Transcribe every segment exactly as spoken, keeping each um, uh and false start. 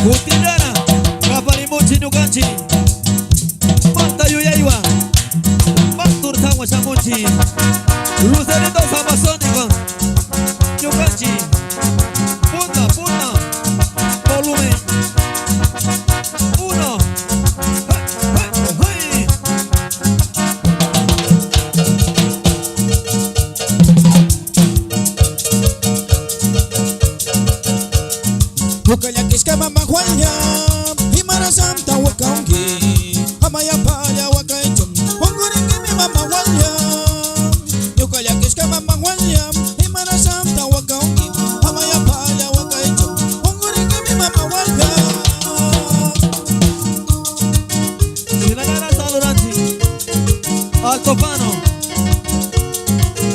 Kutillara kaparimunchik ñuqanchik. Mata yuyaywan, mata turtanwan shamunchik. Lucerito Samazónico. Ñuqanchik. Punta, punta. Volumen. Uno. Hey, hey, hey. Ñuqa llakishka mama walla, imarasam tawakunki? Ama yapalla wakaychun, qunqurinkimi mama walla. Ñuqa llakishka mama walla, imarasam tawakunki? Ama yapalla wakaychun, qunqurinkimi mama walla. Shinallara saludanchik. Alto Pano.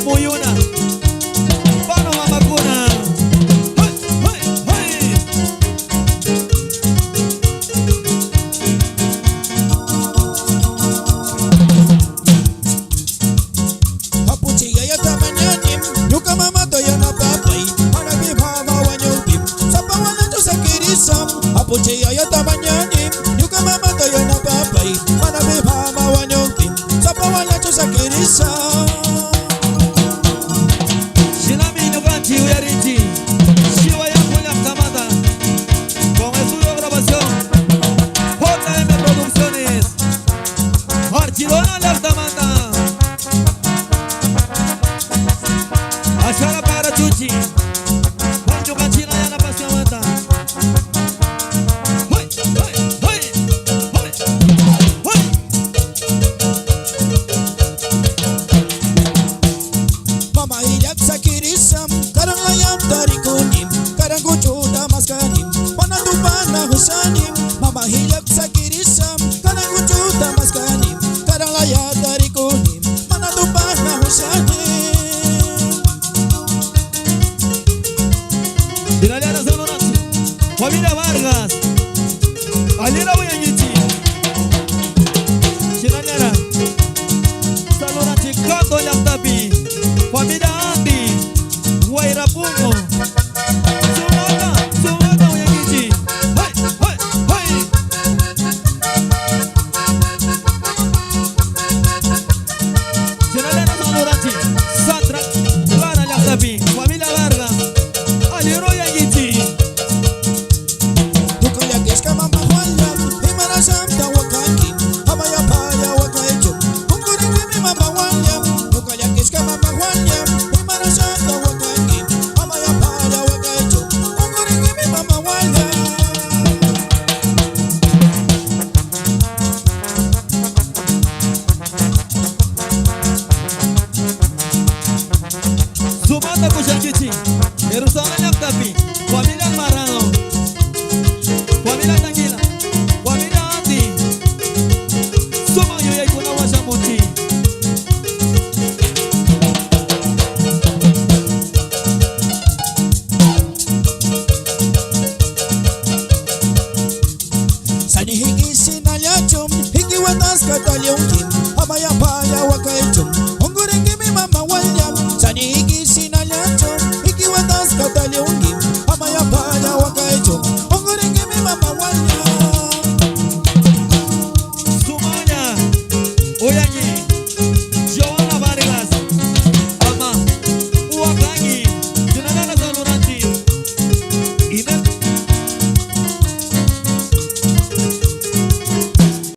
Muyuna. Pano mamakuna. Hey, hey, hey. Apuchiyayata mañanim, ñuqa mamata yanapapay, mana pipama wañuptin, sapa walachu sakirisam. Apuchiyayata mañanim, ñuqa mamata yanapapay, mana pipama wañuptin, sapa walachu sakirisam. Shinami ñuqanchik uyarinchik, Sihuallaku llaqtamanta, con estudio de grabación, J M Producciones, Barcelona llaqtamanta. Ashara para chuchi. Juancho Cachila ya la pasión mata. Hoy, hoy, hoy, hoy, hoy. Mama illak sakirisam, karan layam tarikunim, karan kuchuta maskanim, mana tupana husanim. Mama illak sakirisam, karan kuchuta maskanim, karan layata rikunim, mana tupana husanim. Finalera saludachi. Familia Vargas. Alira uyañichi.